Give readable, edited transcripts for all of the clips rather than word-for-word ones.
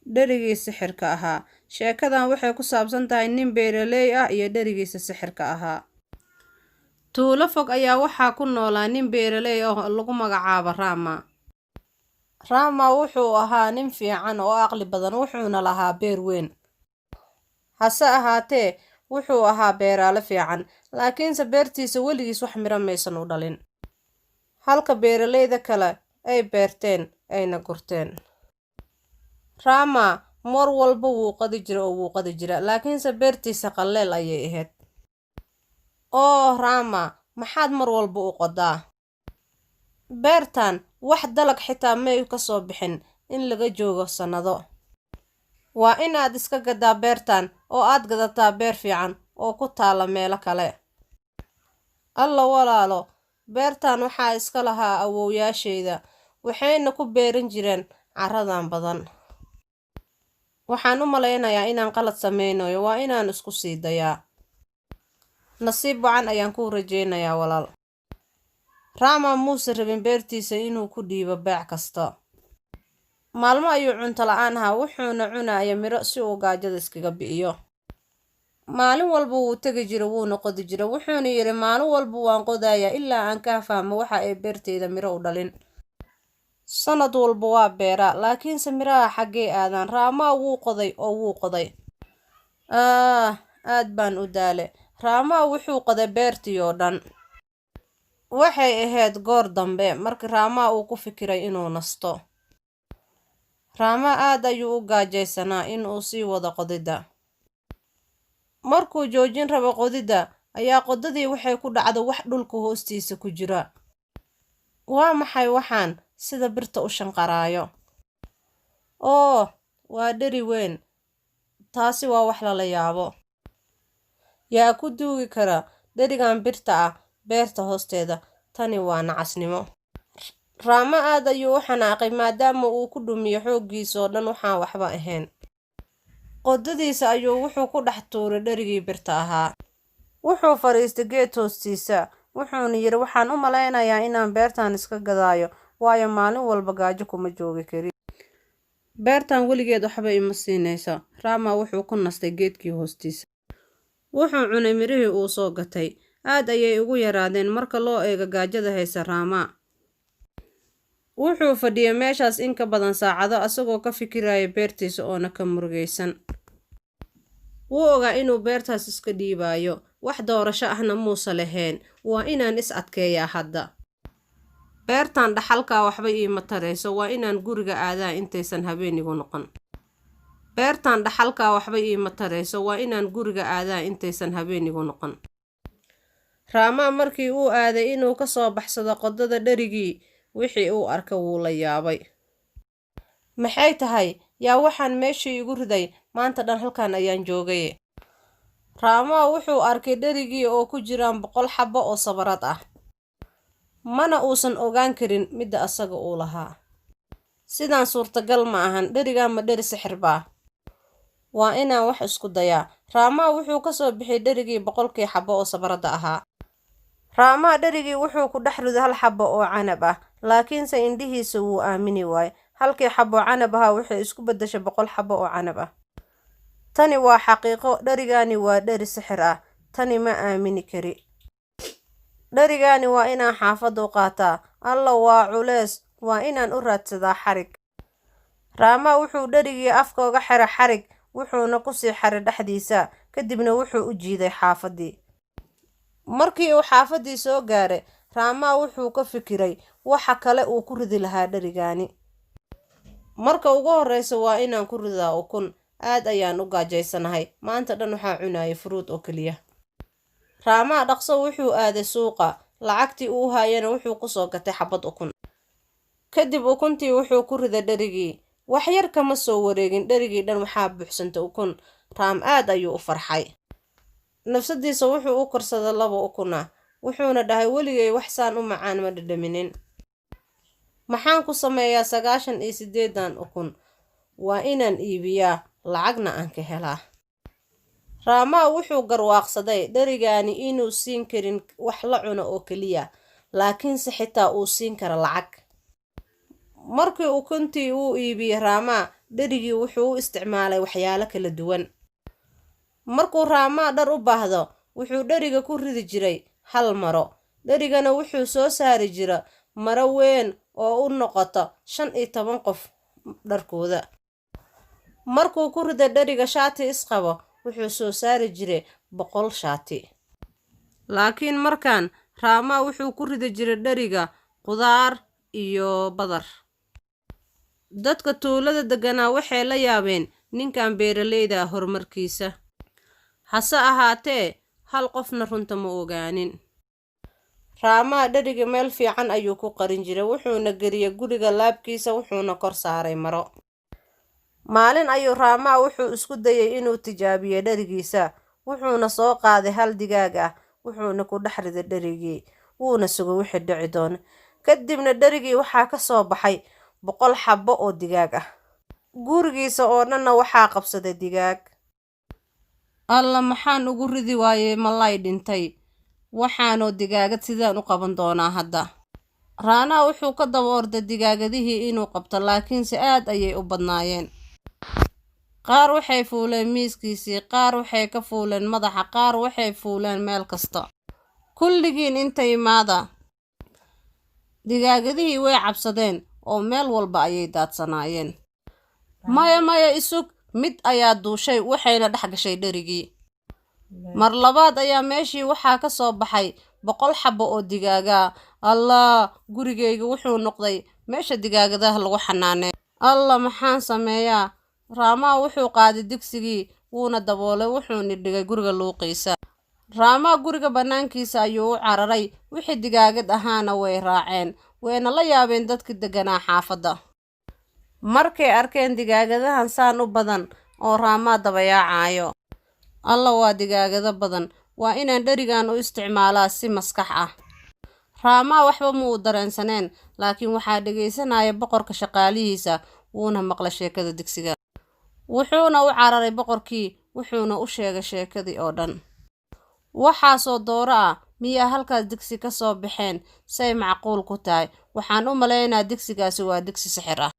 Dherigii sixirka ahaa. Sheekadan waxay ku saabsan tahay nin beeraley ah iyo dherigiisa sixirka ahaa. Tuulo fog ayaa waxaa ku noolaa nin beeraley ah oo lagu magacaabo Rama. Rama wuxuu ahaa nin fiican oo aqli badan, wuxuuna lahaa beer weyn. Hase ahaatee, wuxuu ahaa beeraale fiican, laakiinse beertiisa weligiis wax miro maysan u dhalin. Halka beeraleyda kale ay beerteen ayna gurteen. Rama mar walba wuu qodi jiray oo wuu qodi jiray, laakiinse beertiisa qalleel ayay ahayd. Oo Rama, maxaad mar walba u qodaa? Beertan wax dalag xitaa may ka soo bixin in laga joogo sannado. Waa in aad iska gadaa beertan oo aad gadataa beer fiican oo ku taalla meelo kale. Alla walaalo, beertan waxaa iska lahaa awoowayaashayda, waxayna ku beeran jireen carradan badan. Waxaan u malaynayaa inaan qalad sameynayo, waa inaan isku sii dayaa. Nasiib wacan ayaan kuu rajeynayaa walaal. Rama muusan rabin beertiisa inuu ku dhiibo beec kasta. Maalmo ayuu cunto la'aan ahaa, wuxuuna cunaya miro si uu gaajada iskaga bi'iyo. Maalin walba wuu tegi jiray, wuuna qodi jiray, wuxuuna yidhi maalin walba waan qodayaa ilaa aan ka fahmo waxa ay beertayda miro u dhalin. Sanad walba waa beeraa, laakiinse miraha xaggee aadaan? Rama wuu qoday oo wuu qoday. Ah, aad baan u daale. Rama wuxuu qoday beertii oo dhan. Waxay ahayd goor dambe markii Rama uu ku fikiray inuu nasto. Rama aad ayuu u gaajaysanaa in uu sii wado qodidda. Markuu joojin rabo qodidda, ayaa qodadii waxay ku dhacday wax dhulka hoostiisa ku jira. Waa maxay waxaan sida birta u shanqaraayo? Oo, waa dheri weyn. Taasi waa wax lala yaabo. Yaa ku duugi kara dherigan birta ah beerta hoosteeda? Tani waa nacasnimo. Rama aad ayuu u xanaaqay maadaama uu ku dhumiyo xooggiisa oo dhan waxaan waxba ahayn. Qodadiisa ayuu wuxuu ku dhex tuuray dherigii birta ahaa. Wuxuu fadhiistay geed hoostiisa, wuxuuna yidhi waxaan u malaynayaa inaan beertan iska gadaayo, waayo maalin walba gaajo kuma joogi kari. Beertan weligeed waxba ima siinayso. Rama wuxuu ku nastay geedkii hoostiisa. Wuxuu cunay mirihii uu soo gatay. Aad ayay ugu yaraadeen marka loo eego gaajada haysa Rama. Wuxuu fadhiyay meeshaas in ka badan saacado asagoo ka fikiraya beertiisa oona ka murugaysan. Wuu ogaa inuu beertaas iska dhiibayo, wax doorasho ahna muusa lahayn. Waa inaan is adkeeyaa hadda. Beertan dhaxalkaa waxba iima tarayso, waa inaan guriga aadaa intaysan habeenigu noqon. Beertan dhaxalkaa waxba iima tarayso, waa inaan guriga aadaa intaysan habeenigu noqon. Rama markii uu aaday inuu ka soo baxsado qodada dherigii, wixii uu arkay wuu la yaabay. Maxay tahay? Yaa waxaan meeshii igu riday? Maanta dhan halkan ayaan joogay. Rama wuxuu arkay dherigii oo ku jiraan 100 xabbo oo sabarad ah. Mana uusan ogaan karin midda asaga uu lahaa. Sidaan suurtagal ma ahan, dherigan ma dheri sixir baa? Waa inaan wax isku dayaa. Rama wuxuu ka soo bixiyay dherigii 100kii xabbo oo sabaradda ahaa. Rama dherigii wuxuu ku dhex riday hal xabbo oo canab ah, laakiinse indhihiisa wuu aamini waayay. Halkii xabbo canab ahaa waxay isku beddeshay 100 xabbo oo canab ah. Tani waa xaqiiqo, dherigani waa dheri sixir ah. Tani ma aamini kari. Dherigani waa inaan xaafadda u qaataa. Alla waa culeys, waa inaan u raadsadaa xarig. Rama wuxuu dherigii afka uga xiray xarig, wuxuuna ku sii xiray dhexdiisa, kadibna wuxuu u jiiday xaafaddii. Markii uu xaafaddii soo gaaray, Rama wuxuu ka fikiray waxa kale uu ku ridi lahaa dherigani. Marka ugu horreysa waa inaan ku ridaa ukun. Aad ayaan u gaajaysanahay. Maanta dhan waxaa cunayay furuud oo keliya. Rama dhaqso wuxuu aaday suuqa. Lacagtii uu hayana wuxuu ku soo gatay xabad ukun. Kadib ukuntii wuxuu ku riday dherigii. Wax yar kama soo wareegin, dherigii dhan waxaa buuxsantay ukun. Raam aad ayuu u farxay. Nafsadiisa wuxuu u korsaday 2 ukun ah, wuxuuna dhahay weligay wax saan u macaan ma dhadhaminin. Maxaan ku sameeyaa 98 ukun? Waa inaan iibiyaa, lacagna aan ka helaa. Rama wuxuu garwaaqsaday dherigani inuu siin karin wax la cuno oo keliya, laakiinse xitaa uu siin karo lacag. Markii ukuntii uu iibiyey Raamaa, dherigii wuxuu u isticmaalay waxyaalo kala duwan. Markuu Raamaa dhar u baahdo, wuxuu dheriga ku ridi jiray hal maro. Dherigana wuxuu soo saari jira maro weyn oo u noqoto 15 qof dharkooda. Markuu ku rido dheriga shaati isqabo, wuxuu soo saari jiray 100 shaati. Laakiin markaan Raamaa wuxuu ku ridi jiray dheriga qudaar iyo badar. Dadka tuulada deganaa waxay la yaabeen ninkan beeraleyda ah horumarkiisa. Hase ahaatee, hal qofna runta ma ogaanin. Raamaa dheriga meel fiican ayuu ku qarin jiray, wuxuuna geliyey guriga laabkiisa, wuxuuna kor saaray maro. Maalin ayuu Raamaa wuxuu isku dayay inuu tijaabiyo dherigiisa, wuxuuna soo qaaday hal digaag ah, wuxuuna ku dhex riday dherigii, wuuna sugay wixii dhici doona. Kadibna dherigii waxaa ka soo baxay 100 xabbo oo digaag ah. Gurigiisa oo dhanna waxaa qabsaday digaag. Alla, maxaan ugu ridi waayey malay dhintay? Waxaanoo digaagad sidaan u qaban doonaa hadda? Raanaa wuxuu ka daba orday digaagadihii inuu qabto, laakiinse aad ayay u badnaayeen. Qaar waxay fuuleen miiskiisii, qaar waxay ka fuuleen madaxa, qaar waxay fuuleen meel kasta. Kulligiin inta imaada. Digaagadihii way cabsadeen oo meel walba ayay daadsanaayeen. Maya, maya, isug, mid ayaa duushay, waxayna dhex gashay dherigii. Mar labaad ayaa meeshii waxaa ka soo baxay 100 xabbo oo digaaga. Allah, gurigayga wuxuu noqday meesha digaagadaha lagu xanaaneeyo. Allah, maxaan sameeyaa? Raamaa wuxuu qaaday digsigii, wuuna daboolay, wuxuuna dhigay guriga luuqiisa. Raamaa guriga bannaankiisa ayuu u cararay, wixii digaagad ahaana way raaceen, wayna la yaabeen dadkii deganaa xaafadda. Markay arkeen digaagadahan saan u badan oo Raamaa dabayaacayo. Alla, waa digaagado badan, waa inaan dherigan u isticmaalaa si maskax ah. Raamaa waxba ma uu dareensaneen, laakiin waxaa dhegaysanaya boqorka shaqaalihiisa, wuuna maqlay sheekada digsiga. Wuxuuna u cararay boqorkii, wuxuuna u sheegay sheekadii oo dhan. Waxaasoo dooro ah miyaa halkaas digsi ka soo baxeen? Say macquul ku tahay? Waxaan u maleynayaa digsigaasi waa digsi sixir ah.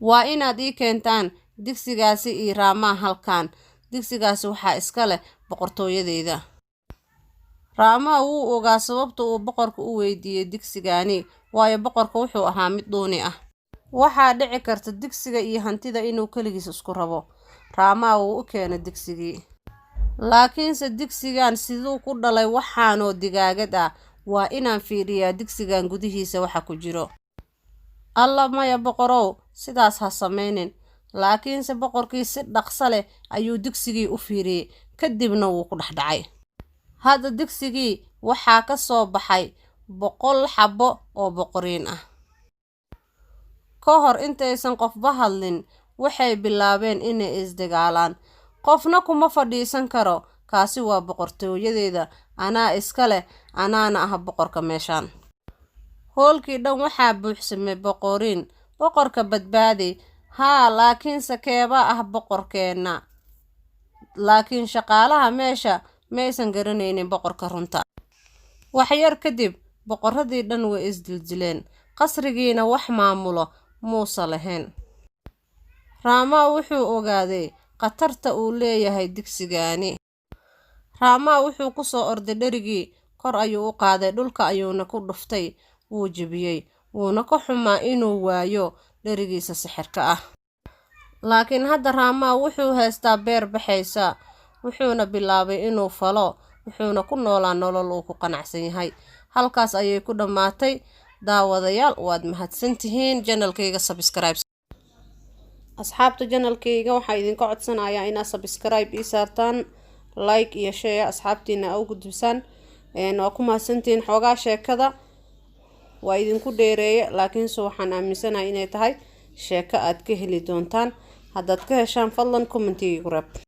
Waa inaad ii keentaan digsigaasi iyo Raamaa halkan. Digsigaasi waxaa iska leh boqortooyadeyda. Raamaa wuu ogaa sababta uu boqorka u weydiiyey digsigaani, waayo boqorka wuxuu ahaa mid dhuuni ah. Waxaa dhici karta digsiga iyo hantida inuu keligiis isku rabo. Raamaa wuu u keenay digsigii. Laakiinse digsigan siduu ku dhalay waxaanoo digaagad ah? Waa inaan fiiriyaa digsigan gudihiisa waxa ku jiro. Alla, maya boqorow, sidaas ha sameynin. Laakiinse boqorkii si dhaqso leh ayuu digsigii u fiiriyey, kadibna wuu ku dhex dhacay. Hadda digsigii waxaa ka soo baxay 100 xabbo oo boqoriin ah. Ka hor intaysan qofba hadlin, waxay bilaabeen inay isdagaalaan. Qofna kuma fadhiisan karo, kaasi waa boqortooyadeyda, anaa iska leh, anaana ah boqorka meeshaan. Hoolkii dhan waxaa buuxsamay boqoriin. Boqorka badbaadi. Haa, laakiinse keebaa ah boqorkeenna? Laakiin shaqaalaha meesha maysan garanaynin boqorka runta. Wax yar kadib, boqoradii dhan way isdildileen. Qasrigiina wax maamulo muuse lahayn. Raamaa wuxuu ogaaday khatarta uu leeyahay digsigaani. Raamaa wuxuu ku soo orday dherigii, kor ayuu u qaaday, dhulka ayuuna ku dhuftay, wuu jebiyey, wuuna ka xumaa inuu waayo dherigiisa sixirka ah. Laakiin hadda Raamaa wuxuu haystaa beer baxaysa, wuxuuna bilaabay inuu falo, wuxuuna ku noolaa nolol uu ku qanacsan yahay. Halkaas ayay ku dhammaatay. Daawadayaal, waad mahadsantihiin. Channelkayga subscribe. Asxaabta channelkayga, waxaa idinka codsanayaa inaad subscribe ii saartaan, like iyo share asxaabtiina u gudbisaan. Waa ku mahadsantihiin. Xoogaa sheekada waa idinku dheereeye, laakiinse waxaan aaminsanahay inay tahay sheeko aad ka heli doontaan. Haddaad ka heshaan, fadlan commentiga igu reeb.